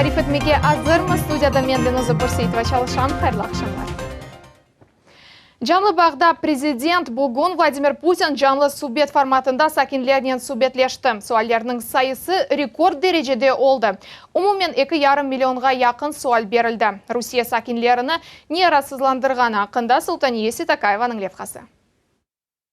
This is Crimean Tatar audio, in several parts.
Tarif etmege azırmız. Studiyada men, Lenuza Bürseitova, çalışam. Hayırlı aqşamlar. Canlı bağda prezident bugün Vladimir Putin canlı subet formatında sakinlernen subetleşti. Suallerniñ sayısı rekord derecede oldı. Umumen eki yarım millionğa yaqın sual berildi. Rusiye sakinlerini ne raatsızlandırğanı aqqında Sultaniye Sitakayevanıñ levhası.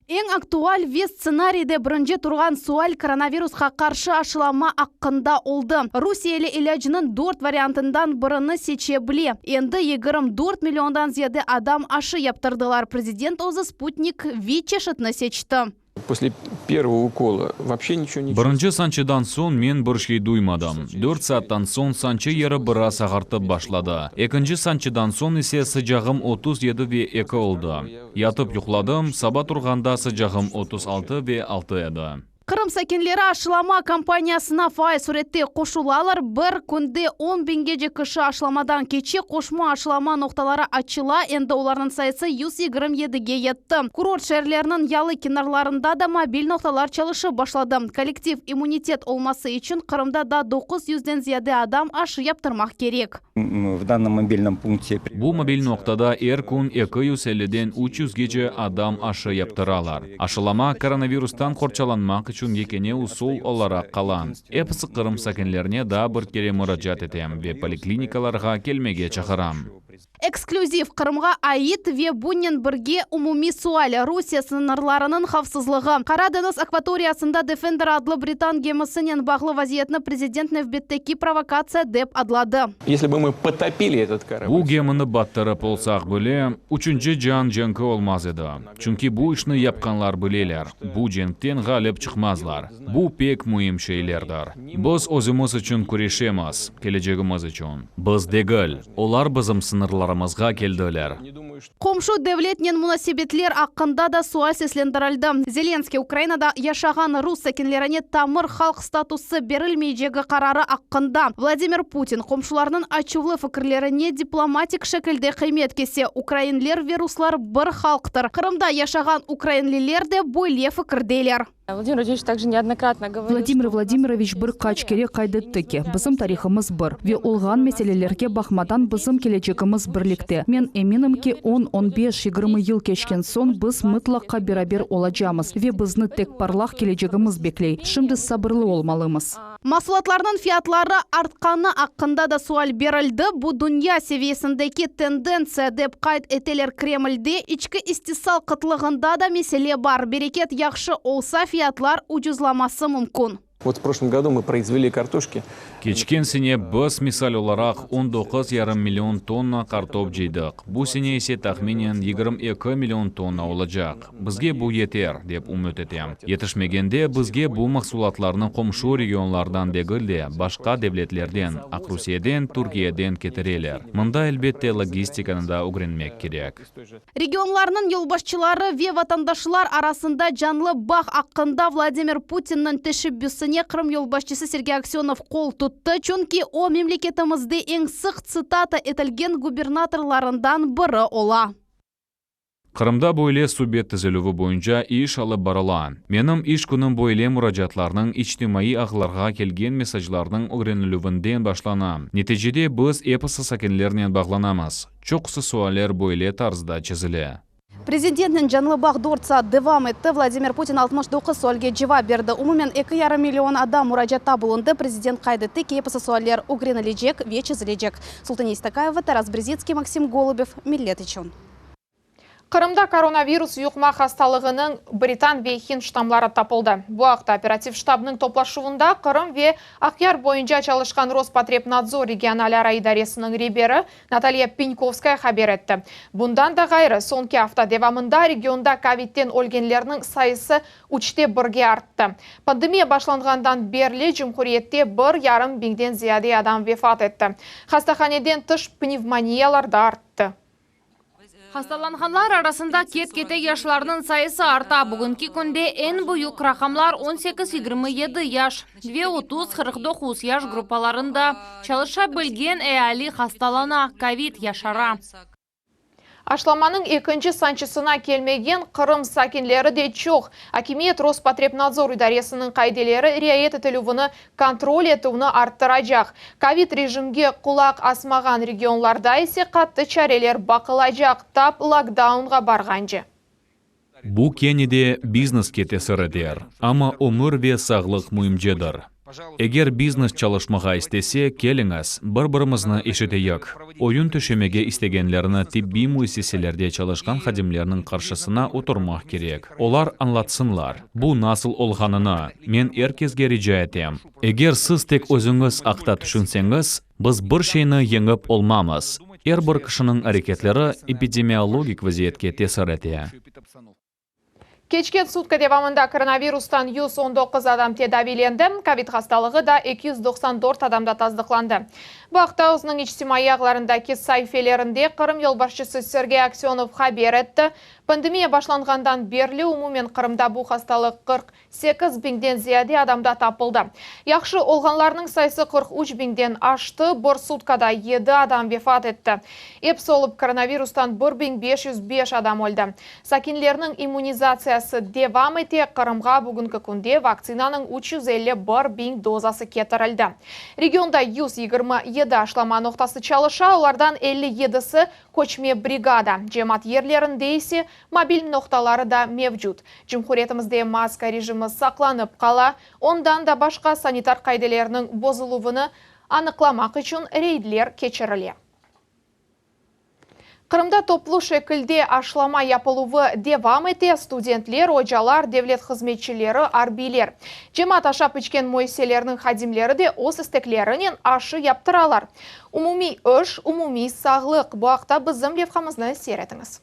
Eñ aktual ve stsenariyde birinci turğan sual koronavirusqa qarşı aşılama aqqında oldı. Rusiyeli ilâcnıñ dört variantından birini seçe bile. Endi 24 milliondan ziyade adam aşı yaptırdılar. Prezident özü Sputnik V çeşitini seçti. Posle pervogo ukola voobşe niçego ne Birinci sançıdan soñ men bir şey duymadım. Dört saattan soñ sançı yeri biraz ağırtıp başladı. Ekinci sançıdan soñ ise sıcağım 37 ve eki oldı. Yatıp yuqladım, saba turğanda sıcağım 36 ve altı edi. Qırım sakinleri aşılama kampaniyasına faal sürette qoşulalar. Bir künde on biñgece kişi aşılamadan keçe, qoşma aşılama noqtaları açıla, endi olarnıñ sayısı 127ge yetti. Kurort şeerleriniñ yalı kenarlarında da mobil noqtalar çalışıp başladı. Kollektiv immunitet olması içün Qırımda daa 900den ziyade adam aşı yaptırmaq kerek. V dannom mobilnom punkte. Bu mobil noqtada er kün 250-den 300gece adam aşı yaptıralar. Aşılama, koronavirustan qorçalanmaq içün yekâne usul olaraq qala. Episi Qırım sakinlerine daa bir kere muracaat etem ve poliklinikalarğa kelmege çağıram. Eksklüziv, Qırımğa ait ve bunen birge umumiy sual, Rusiye sıñırlarınıñ havfsızlığı. Qara deñiz akvatoriyasında Defender adlı britan gemisinen bağlı vaziyetni prezident nevbetteki provokatsiya dep adladı. Esli bı mı potopili etot korabl. Bu gemini battırıp olsaq bile, üçünci cian cenki olmaz edi. Çünki bu işni yapqanlar bileler, bu cenkten ğalip çıqmazlar. Bu pek müim şeylerdir. Biz özümiz içün küreşemiz, kelecegimiz içün. Biz degil, olar bizim sıñırlarımızğa keldiler. Qomşu devletnen munasebetler aqqında da sual seslendirildi. Zelenskıy, Ukrainada yaşağan rus sakinlerine tamır halq statusı berilmeycegi qararı aqqında. Vladimir Putin, qomşularnıñ açuvlı fikirlerine diplomatik şekilde qıymet kese, Ukrainler ve ruslar bir halqtır. Qırımda yaşağan ukrainliler de böyle fikirdeler. Vladimir Vladimiroviç takje neodnokratno govoril, Vladimir Vladimiroviç bir qaç kere qayd etti ki, bizim tarihımız bir ve olğan meselelerge baqmadan bizim kelecegimiz birlikte. Men eminim ki, on, on beş, 20 yıl keçken soñ biz mıtlaqqa beraber olacamız ve bizni tek parlaq kelecegimiz bekley. Şimdi sabırlı olmalımız. Mahsulatlarnıñ fiyatları artqanı aqqında da sual berildi. Bu dünya seviyesindeki tendentsiya, dep qayd eteler Kremlde. İçki istisal qıtlığında da mesele bar. Bereket yahşı olsa, fiyatlar ucuzlaması mümkün. Vot v proşlom godu mı proizveli kartoşki. Keçken sene biz, misal olaraq, 19 yarım million tonna qartop cıydıq. Bu sene ise tahminen 22 million tonna olacaq. Bizge bu yeter, dep ümüt etem. Yetişmegende bizge bu mahsulatlarnı qomşu regionlardan degil de, başqa devletlerden, Aqrusiyeden, Türkiyeden ketireler. Mında, elbette, logistikanı da ögrenmek kerek. Regionlarnıñ yolbaşçıları ve vatandaşlar arasında canlı bağ aqqında Vladimir Putinniñ teşebbüsine Qırım yolbaşçısı Sergey Aksönov qol tuttı, çünki o memleketimizde eñ sıq tsitata etilgen gubernatorlarından biri ola. Qırımda böyle subet tizilüvi boyunca iş alıp barıla. Menim iş künüm böyle muracaatlarnıñ içtimaiy ağlarğa kelgen mesaclarnıñ ögrenilüvinden başlana. Neticede biz episi sakinlernen bağlanamız. Çoqusı sualler böyle tarzda çezile. Prezidentniñ canlı bağ 4 saat devam etti. Vladimir Putin 69 sualge cevap berdi. Umumen 2,5 million adam muracaatta bulundı. Prezident qayd etti ki, episi sualler ögrenilecek ve çezilecek. Sultaniye Istakayeva, Taras Brezitskiy, Maksim Golubev, Millet içün. Qırımda koronavirus yuqma hastalığınıñ britan ve hind ştamları tapıldı. Bu aqta operativ ştabnıñ toplaşuvında Qırım ve Aqyar boyunca çalışqan Rospotrebnadzor regional ara idaresiniñ reberi Natalya Penkovskaya haber etti. Bundan da ğayrı, soñki afta devamında regionda kövidten ölgenlerniñ sayısı üçte birge arttı. Pandemiya başlanğandan berli cumhuriyette 1,5 biñden ziyade adam vefat etti. Hastahaneden tış pnevmoniyalar da arttı. Hastalanğanlar arasında ket-kete yaşlarnıñ sayısı arta. Bugünki künde eñ büyük raqamlar 18-27 yaş ve 30-49 yaş gruppalarında. Çalışa bilgen eali hastalana, kovid yaşara. Aşılamanıñ ekinci sançısına kelmegen Qırım sakinleri de çoq. Akimiyet Rospotrebnadzor idaresiniñ qaideleri riayet etilüvini kontrol etüvni arttıracaq. Kovid rejimge qulaq asmağan regionlarda ise qattı çareler baqılacaq, tap lokdaunğa barğance. Bu kene de bizneske tesir eter, amma ömür ve sağlıq müimcedir. Eger biznes çalışmağa istese, keliñiz, bir-birimizni eşiteyik. Oyun töşemege istegenlerni tibbiy müessiselerde çalışqan hadimlerniñ qarşısına oturmaq kerek. Olar añlatsınlar, bu nasıl olğanını. Men er kesge rica etem, eger siz tek özüñiz aqta tüşünseñiz, biz bir şeyni yeñip olmamız. Er bir kişiniñ areketleri epidemiologik vaziyetke tesir ete. Keçken sutka devamında koronavirustan 119 adam tedaviylendi, kovid hastalığı da 294 adamda tasdıqlandı. Bu aqta özüniñ içtimaiy ağlarındaki saifelerinde Qırım yolbaşçısı Sergey Aksenov haber etti. Pandemiya başlanğandan berli umumen Qırımda bu hastalıq 48 biñden ziyade adamda tapıldı. Yahşı olğanlarnıñ sayısı 43 biñden aştı, bir sutkada yedi adam vefat etti. Episi olıp koronavirustan 1505 adam öldi. Sakinlerniñ immunizatsiyası devam ete, Qırımğa bugünki künde vaktsinanıñ 351 biñ dozası ketirildi. Regionda 127 aşılama noqtası çalışa, olardan 57-si köçme brigada, cemaat yerlerinde ise mobil noqtaları da mevcut. Cumhuriyetimizde maska rejimi saqlanıp qala, ondan da başqa sanitar qaideleriniñ bozuluvını anıqlamaq içün reydler keçirile. Qırımda toplu şekilde aşılama yapıluvı devam ete, studentler, ocalar, devlet hızmetçileri, arbiyler. Cemaat aşap-içken müessiselerniñ hadimleri de öz isteklerinen aşı yaptıralar. Umumiy iş, umumiy sağlıq. Bu aqta bizim levhamıznı seyir etiñiz.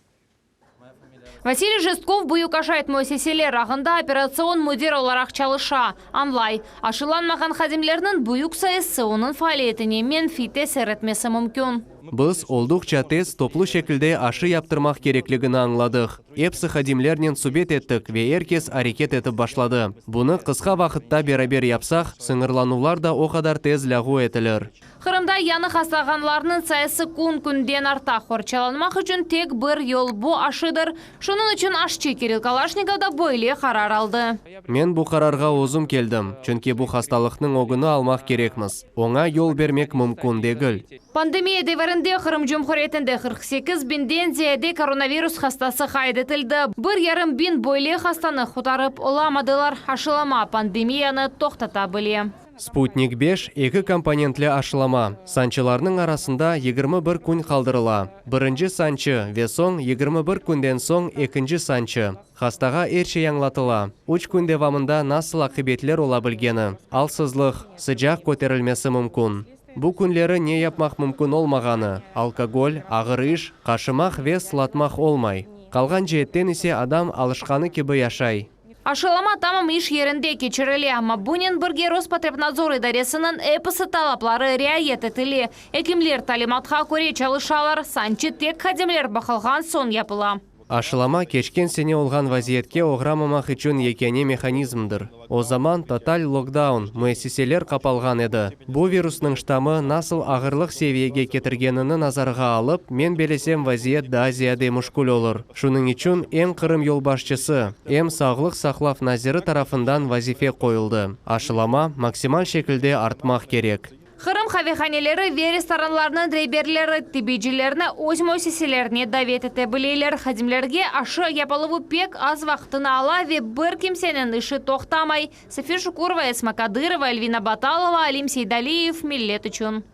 Vasiliy Jestkov büyük aşayt müessiseler ağında operatsion müdir olaraq çalışa. Añlay, aşılanmağan hadimlerniñ büyük sayısı onıñ faaliyetine menfiy tesir etmesi mümkün. Biz olduqça tez toplu şekilde aşı yaptırmaq kerekligini añladıq. Epsi hadimlernen subet ettik ve er kes areket etip başladı. Bunı qısqa vaqıtta beraber yapsaq, sıñırlanuvlar da o qadar tez lâğu etilir. Qırımda yañı hastalanğanlarnıñ sayısı kün-künden arta. Qorçalanmaq içün tek bir yol, bu aşıdır. Şunıñ içün aşçı Kirill Kalaşnikov da böyle qarar aldı. Men bu qararğa özüm keldim, çünki bu hastalıqnıñ ögüni almaq kerekmiz. Oña yol bermek mümkün degil. Pandemiya devirinde Qırım Cumhuriyetinde 48 biñden ziyade koronavirus hastası qayd etildi. Bir yarım biñ böyle hastanı qutarıp olamadılar. Aşılama pandemiyanı toqtata bile. Sputnik beş, eki komponentli aşılama. Sançılarnıñ arasında 21 kün qaldırıla. Birinci sançı ve soñ 21 künden soñ ekinci sançı. Hastağa er şey añlatıla, üç kün devamında nasıl aqibetler ola bilgeni, alsızlıq, sıcaq köterilmesi mümkün. Bu künleri ne yapmaq mümkün olmağanı, alkogol, ağır iş, qaşımaq ve sılatmaq olmay. Qalğan ceetten ise adam alışqanı kibi yaşay. Aşılama tamam iş yerinde keçirile, amma bunen birge Rospotrebnadzor idaresiniñ episi talapları riayet etile. Ekimler talimatqa köre çalışalar, sançı tek hadimler baqılğan soñ yapıla. Aşılama, keçken sene olğan vaziyetke oğramamaq içün yekâne mehanizmdir. O zaman total lokdaun, müessiseler qapalğan edi. Bu virusnıñ ştamı nasıl ağırlıq seviyege ketirgenini nazarğa alıp, men belesem vaziyet daa ziyade müşkül olur. Şunıñ içün em Qırım yolbaşçısı, em Sağlıq saqlav naziri tarafından vazife qoyuldı, aşılama maksimal şekilde artmaq kerek. Qırım qavehaneleri ve restoranlarınıñ reberleri tibiycilerni öz müessiselerine davet ete bileler. Hadimlerge aşı yapıluvı pek az vaqtını ala ve bir kimseniñ işi toqtamay. Safiye Şukurova, Esma Kadırova, Elvina Batalova, Alim Seydaliyev, Millet içün.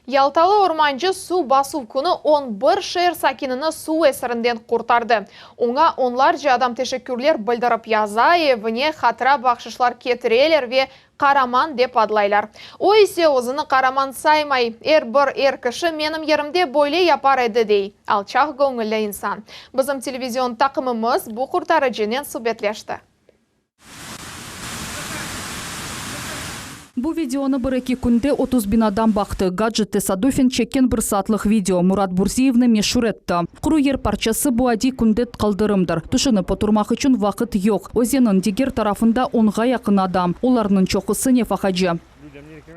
Yaltalı ormancı suv basuv künü 11 şeer sakinini suv esirinden qurtardı. Oña onlarca adam teşekkürler bildirip yaza, evine hatıra bahşışlar ketireler ve qaraman dep adlaylar. O ise özüni qaraman saymay, er bir er kişi menim yerimde böyle yapar edi, dey alçaq göñülli insan. Bizim televizion taqımımız bu qurtarıcınen subetleşti. Bu videonı bir-eki künde 30 biñ adam baqtı. Gadjet tesadüfen çekken bir saatlıq video Murat Burziyevni meşur etti. Quru yer parçası bu adiy künde qaldırımdır. Tüşünip oturmaq içün vaqıt yoq. Özenniñ diger tarafında onğa yaqın adam. Olarnıñ çoqusı nefaqacı.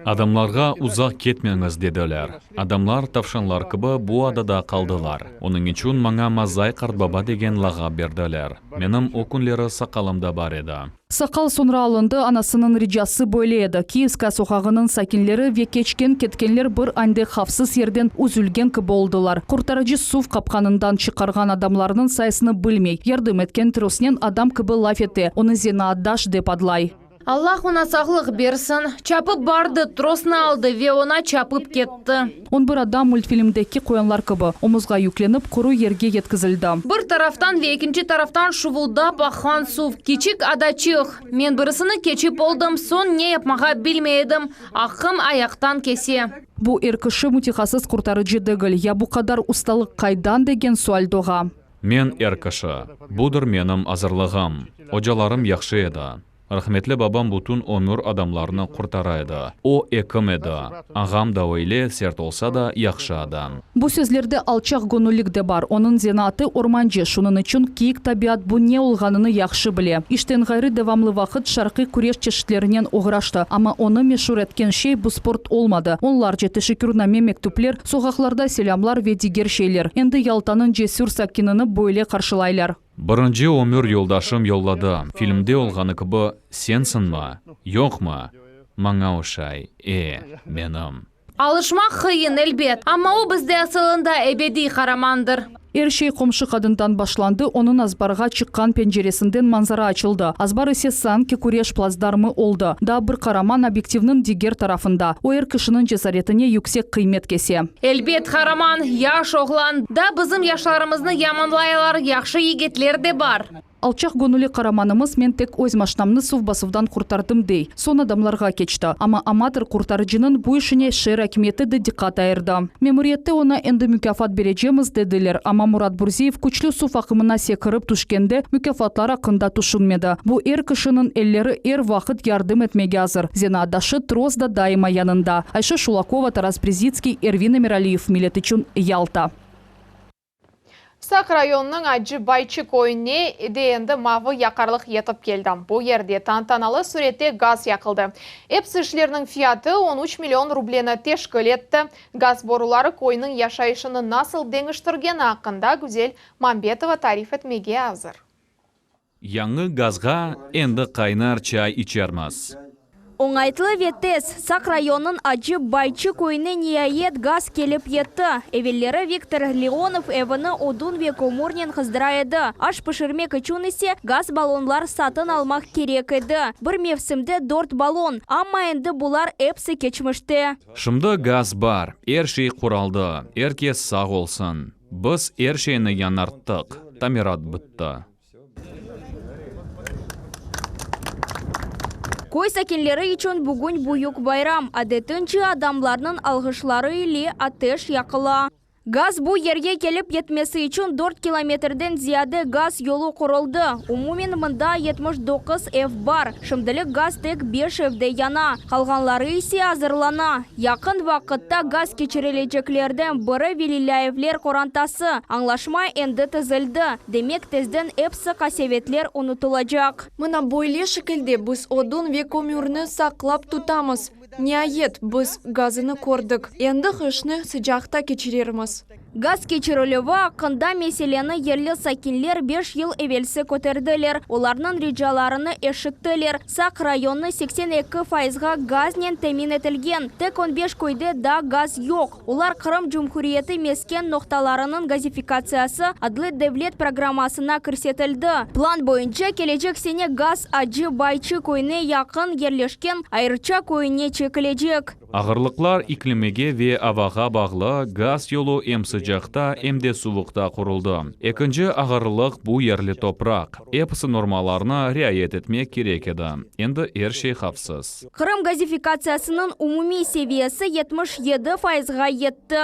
Adamlarğa uzaq ketmeñiz dediler. Adamlar tavşanlar kibi bu adada qaldılar. Onıñ içün maña Mazay qartbaba degen lağap berdiler. Menim o künleri saqalım da bar edi. Saqal soñra alındı, anasınıñ ricası böyle edi, Kiyevskaya soqağınıñ sakinleri ve keçken-ketkenler bir ande havfsız yerden üzülgen kibi oldılar. Qurtarıcı suv qapqanından çıqarğan adamlarnıñ sayısını bilmey, yardım etken trosnen adam kibi laf ete, onı zenaatdaş dep adlay. Allah oña sağlıq bersin. Çapıp bardı, trosnı aldı ve oña çapıp ketti. On bir adam multfilmdeki qoyanlar kibi, omuzğa yüklenip, quru yerge yetkizildi. Bir taraftan ve ekinci taraftan şuvuldap aqqan suv. Kiçik adaçıq. Men birisini keçip oldım, soñ ne yapmağa bilmey edim. Aqım ayaqtan kese. Bu er kişi mütehassıs qurtarıcı degil. Ya bu qadar ustalıq qaydan degen sual doğa. Men er kişi. Budır menim azırlığım. Ocalarım yahşı edi. Rahmetli babam bütün ömür adamlarnı qurtara edi. O, ekim edi. Ağam da öyle, sert olsa da, yahşı adam. Bu sözlerde alçaqgöñüllik de bar. Onıñ zenaatı ormancı, şunıñ içün kiyik tabiat bu ne olğanını yahşı bile. İşten ğayrı devamlı vaqıt şarqiy küreş çeşitlerinen oğraştı. Amma onı meşur etken şey bu sport olmadı. Onlarca teşekkürname mektüpler, soqaqlarda selâmlar ve diger şeyler. Endi Yaltanıñ cesür sakinini böyle qarşılaylar. Birinci ömür yoldaşım yolladı, filmde olğanı kibi, Sensiñmi? Yoqmı? Maña oşay, e, menim. Alışmaq qıyın, elbet, amma o bizde asılında ebediy qaramandır. Er şey qomşu qadından başlandı, onıñ azbarğa çıqqan penceresinden manzara açıldı, azbar ise sanki küreş platsdarmı oldı. Daa bir qaraman obyektivniñ diger tarafında. O er kişiniñ cesaretine yüksek qıymet kese. Elbet, qaraman, yaş oğlan. Da bizim yaşlarımıznı yamanlaylar, yahşı yigitler de bar. Alçaq göñülli qaramanımız men tek öz maşnamnı suv basuvdan qurtardım dey. Soñ adamlarğa keçti. Amma amator qurtarıcınıñ bu işine şeer akimiyeti de diqqat ayırdı. Memuriyette oña endi mukâfat berecemiz, dediler, amma Murat Bürziyev küçlü suv aqımına sekirip tüşkende mukâfatlar aqqında tüşünmedi. Bu er kişiniñ elleri er vaqıt yardım etmege azır. Zenaatdaşı Tros da daima yanında. Ayşe Şulakova, Taras Brizitskiy, Ervin Emiraliyev, Millet içün, Yalta. Saq rayonınıñ Acı Bayçı köyüne de endi mavı yaqarlıq yetip keldi. Bu yerde tantanalı sürette gaz yaqıldı. Episi işlerniñ fiyatı on üç million rubleni teşkil etti. Gaz boruları köyniñ yaşayışını nasıl deñiştirgeni aqqında Güzel Mambetova tarif etmege azır. Yañı gazğa endi qaynar çay içermiz. Oñaytlı ve tez, Saq rayonınıñ Acı Bayçı köyüne niayet gaz kelip yetti. Evelleri Viktor Leonov evini odun ve kömürnen qızdıra edi, aş pişirmek içün ise gaz ballonlar satın almaq kerek edi, bir mevsimde dört ballon. Amma endi bular episi keçmişte. Şimdi gaz bar, er şey quraldı, er kes sağ olsun. Biz er şeyni yañarttıq, tamirat bitti. Köy sakinleri içün bugün büyük bayram. Adetince, adamlarnıñ alğışları ile ateş yaqıla. Gaz bu yerge kelip yetmesi içün dört kilometrden ziyade gaz yolu quruldı. Umumen mında 79 ev bar. Şimdilik gaz tek beş evde yana, qalğanları ise azırlana. Yaqın vaqıtta gaz keçirileceklerden biri Velilâyevler qorantası. Añlaşma endi tizildi. Demek, tezden episi qasevetler unutılacaq. Mına böyle şekilde biz odun ve kömürni saqlap tutamız. Niayet, biz gazını kördik. Endi qışnı sıcaqta keçirermiz. Gaz keçirilüvi aqqında meseleni yerli sakinler beş yıl evelsi köterdiler. Olarnıñ ricalarını eşittiler. Saq rayonı 82 fayızğa gaznen temin etilgen. Tek on beş köyde daa gaz yoq. Olar Qırım Cumhuriyeti mesken noqtalarınıñ gazifikatsiyası adlı devlet programmasına kirsetildi. Plan boyunca, kelecek sene gaz Acı Bayçı köyüne yaqın yerleşken Ayırça köyüne çekilecek. Ağırlıqlar iklimege ve avağa bağlı, gaz yolu em sıcaqta, em de suvuqta quruldı. Ekinci ağırlıq bu yerli topraq. Episi normalarnı riayet etmek kerek edi. Endi er şey havfsız. Qırım gazifikatsiyasınıñ umumiy seviyesi 77 fayızğa yetti.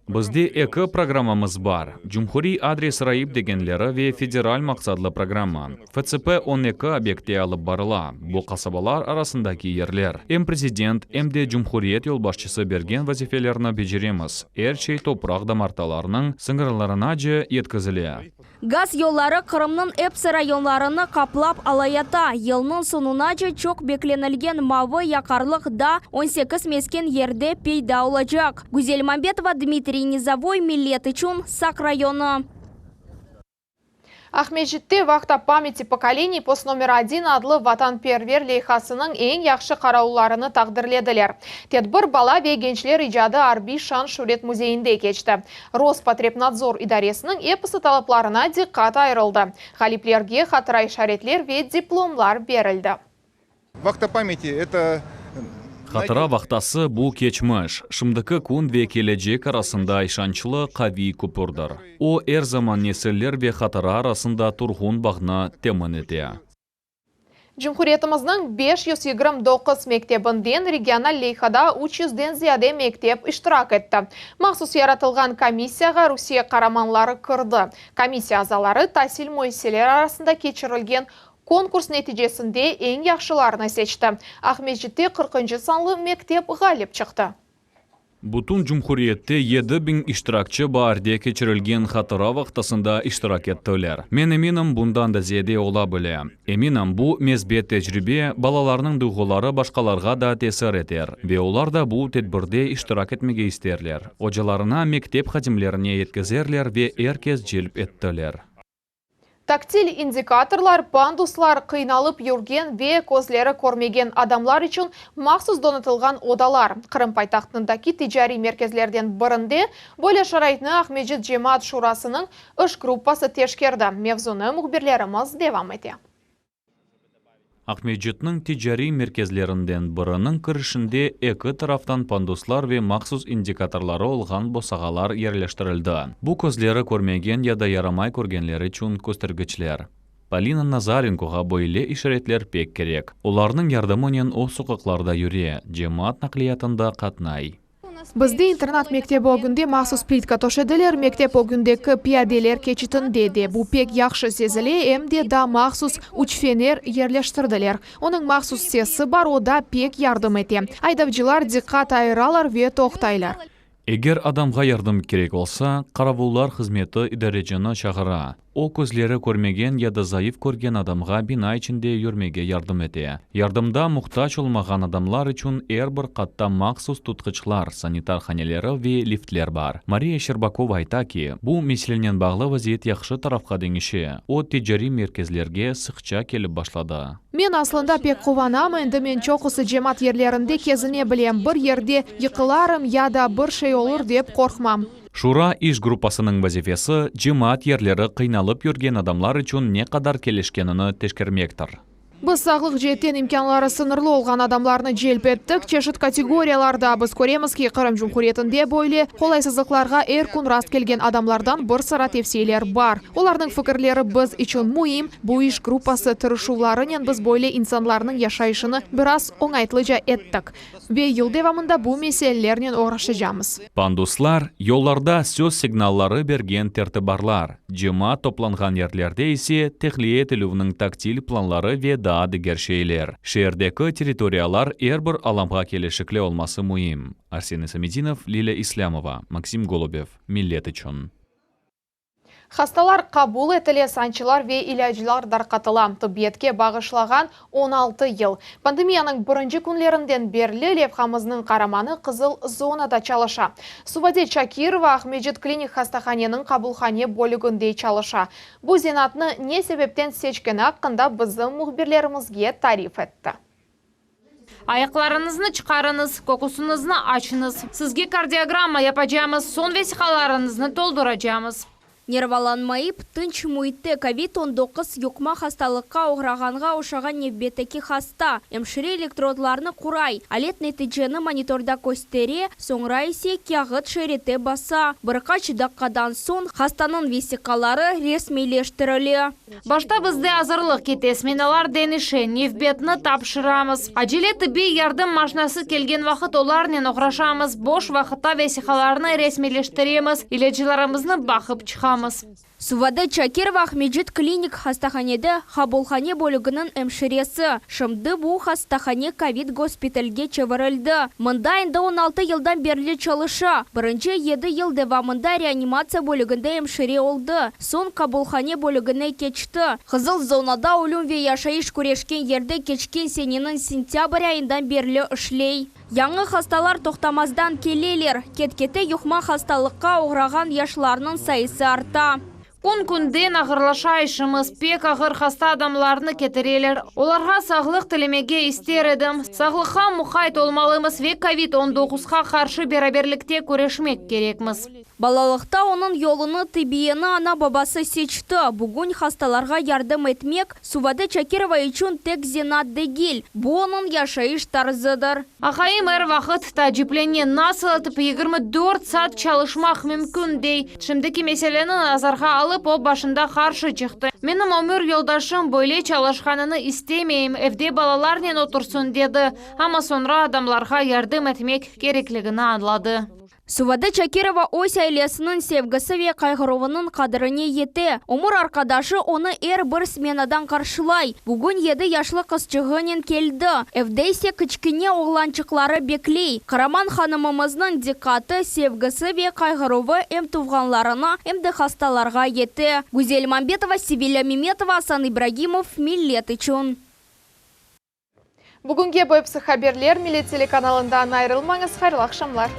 Bizde eki programmamız bar, Cumhuriy adres raip degenleri ve federal maqsadlı programma. FCP 12 obyektte alıp barıla, bu qasabalar arasındaki yerler. Em prezident, em de cumhuriyet yolbaşçısı bergen vazifelerni beceremiz, er şey topraq damartalarınıñ sıñırlarınace yetkizile. Gaz yolları Qırımnıñ epsi rayonlarını qaplap alayata. Yılnıñ soñunace çoq beklenilgen mavı yaqarlıq da 18 mesken yerde peyda olacaq. Güzel Mambetova, Dmitriy Nizovoy, Millet içün, Saq rayonı. Aqmescitte Vahta pamyati pokoleniy, post nomer odin adlı vatanperver leyhasınıñ eñ yahşı qaravullarını taqdirlediler. Tedbir Bala ve gençler icadı arbiy şan-şüret müzeyinde keçti. Rospotrebnadzor idaresiniñ episi talaplarına diqqat ayırıldı. Ğaliplerge hatıra işaretler ve diplomlar berildi. Vahta pamyati, eto. Hatıra vahtası, bu keçmiş, şimdiki kün ve kelecek arasında işançlı, qaviy köpürdir. O, er zaman nesiller ve hatıra arasında turğun bağnı temin ete. Cumhuriyetimizniñ 529 mektebinden regional leyhada üç yüzden ziyade mektep iştirak etti. Mahsus yaratılğan komissiyağa Rusiye qaramanları kirdi. Komissiya azaları tasil müessiseleri arasında keçirilgen konkurs neticesinde eñ yahşılarını seçti. Aqmescitte qırqıncı sanlı mektep ğalip çıqtı. Bütün cumhuriyette 7000 iştirakçi baarde keçirilgen hatıra vaqtasında iştirak ettiler. Men eminim, bundan da ziyade ola bile. Eminim, bu mesbet tecribe, balalarnıñ duyğuları başqalarğa da tesir eter ve olar da bu tedbirde iştirak etmege isterler, ocalarına, mektep hadimlerine yetkizerler ve er kes celp ettiler. Taktil indikatorlar, panduslar, qıynalıp yürgen ve közleri körmegen adamlar içün mahsus donatılğan odalar. Qırım paytahtındaki ticariy merkezlerden birinde böyle şaraitni Aqmescit cemaat şurasınıñ iş gruppası teşkerdi. Mevzunı mühbirlerimiz devam ete. Aqmescitniñ ticariy merkezlerinden biriniñ kirişinde eki taraftan panduslar ve mahsus indikatorları olğan bosağalar yerleştirildi. Bu közleri körmegen ya da yaramay körgenler içün köstergiçler. Polina Nazarenkoğa böyle işaretler pek kerek. Olarnıñ yardımınen o soqaqlarda yüre, cemaat naqliyatında qatnay. Bizde internat mektebi ögünde mahsus plitka töşediler, mektep ögündeki piyadeler keçitinde de bu pek yahşı sezile, em de daa mahsus üç fener yerleştirdiler. Onıñ mahsus sesi bar, o da pek yardım ete. Aydavcılar diqqat ayıralar ve toqtaylar. Eger adamğa yardım kerek olsa, qaravullar hızmeti idarecini çağıra. O, közleri körmegen ya da zayıf körgen adamğa bina içinde yürmege yardım ete. Yardımda muhtac olmağan adamlar içün er bir qatta mahsus tutqıçlar, sanitar haneleri ve liftler bar. Mariya Şerbakova ayta ki, bu meselenen bağlı vaziyet yahşı tarafqa deñişe, o, ticariy merkezlerge sıqça kelip başladı. Men aslında pek quvanam, endi men çoqusı cemaat yerlerinde kezine bilem, bir yerde yıqılarım ya da bir şey olur dep qorqmam. Şura iş gruppasınıñ vazifesi, cemaat yerleri qıynalıp yürgen adamlar içün ne qadar kelişkenini teşkermektir. Biz sağlıq ceetten imkânları sıñırlı olğan adamlarnı celp ettik, çeşit kategoriyalarda. Biz köremiz ki, Qırım Cumhuriyetinde böyle qolaysızlıqlarğa er kün rast kelgen adamlardan bir sıra tevsiyeler bar. Olarnıñ fikirleri biz içün müim, bu iş gruppası tırışuvlarınen biz böyle insanlarnıñ yaşayışını biraz oñaytlıca ettik. Ve yıl devamında bu meselelernen oğraşacamız. Panduslar, yollarda söz signalları bergen tertibarlar, cemaat toplanğan yerlerde ise tehliye etilüvniñ taktil planları ve daa diger şeyler. Şeerdeki territoriyalar er bir alamğa kelişikli olması müim. Arsen İsamedinov, Lilâ İslâmova, Maksim Golubev, Millet içün. Hastalar qabul etile, sançılar ve ilâclar darqatıla. Tıbbiyetke bağışlağan 16 yıl. Pandemiyanıñ birinci künlerinden berli levhamıznıñ qaramanı qızıl zonada çalışa. Suvade Çakirova Aqmescit klinik hastahaneniñ qabulhane bölüginde çalışa. Bu zenaatnı ne sebepten seçkeni aqqında bizim mühbirlerimizge tarif etti. Ayaqlarıñıznı çıqarıñız, köküsiñizni açıñız. Sizge kardiogramma yapacağımız, soñ vesiqalarıñıznı tolduracağımız. Nervalanmayıp, tınç müitte kovid 19 yuqma hastalıqqa oğrağanğa oşağan nevbetteki hasta. Emşire elektrodlarnı quray, alet neticeni monitorda köstere, soñra ise kâğıt şerite basa. Bir qaç daqqadan soñ hastanıñ vesiqaları resmiyleştirile. Başta bizde azırlıq kete, smenalar deñişe, nevbetni tapşıramız. Acele tıbbiy yardım maşinası kelgen vaqıt olarnen oğraşamız, boş vaqıtta vesiqalarnı resmiyleştiremiz, ilâclarımıznı baqıp çıqamız. Suvade Çakirova Aqmescit klinik hastahanede qabulhane bölüginiñ emşiresi. Şimdi bu hastahane kovid gospitalge çevirildi. Mında endi 16 yıldan berli çalışa. Birinci yedi yıl devamında reanimatsiya bölüginde emşire oldı, soñ qabulhane bölügine keçti. Qızıl zonada ölüm ve yaşayış küreşken yerde keçken seneniñ sentâbr ayından berli işley. Yañı hastalar toqtamazdan keleler. Ket-kete yuqma hastalıqqa oğrağan yaşlarnıñ sayısı arta. Kün-künden ağırlaşa işimiz, pek ağır hasta adamlarnı ketireler. Olarğa sağlıq tilemege ister edim. Sağlıqqa muqayt olmalımız ve kovid 19-qa qarşı beraberlikte küreşmek kerekmiz. Balalıqta onıñ yolunı tibbiyeni ana-babası seçti. Bugün hastalarğa yardım etmek Suvade Çakirova içün tek zenaat degil, bu onıñ yaşayış tarzıdır. Aqayım er vaqıt taaciplene, nasıl etip 24 saat çalışmaq mümkün, dey. Şimdiki meseleni nazarğa alıp, o başında qarşı çıqtı. Menim ömür yoldaşım böyle çalışqanını istemeyim, evde balalarnen otursın, dedi. Amma soñra adamlarğa yardım etmek kerekligini añladı. Suvade Çakirova öz ailesiniñ sevgisi ve qayğıruvınıñ qadirine yete. Ömür arqadaşı onı er bir smenadan qarşılay. Bugün yedi yaşlı qızçığınen keldi. Evde ise kiçkene oğlançıqları bekley. Qaraman hanımımıznıñ diqqatı, sevgisi ve qayğıruvı em tuvğanlarına, em de hastalarğa yete. Güzel Mambetova, Sevilâ Memetova, Asan İbragimov, Millet içün. Bugünge bu episi haberler, Millet telekanalından ayırılmañız, hayırlı aqşamlar.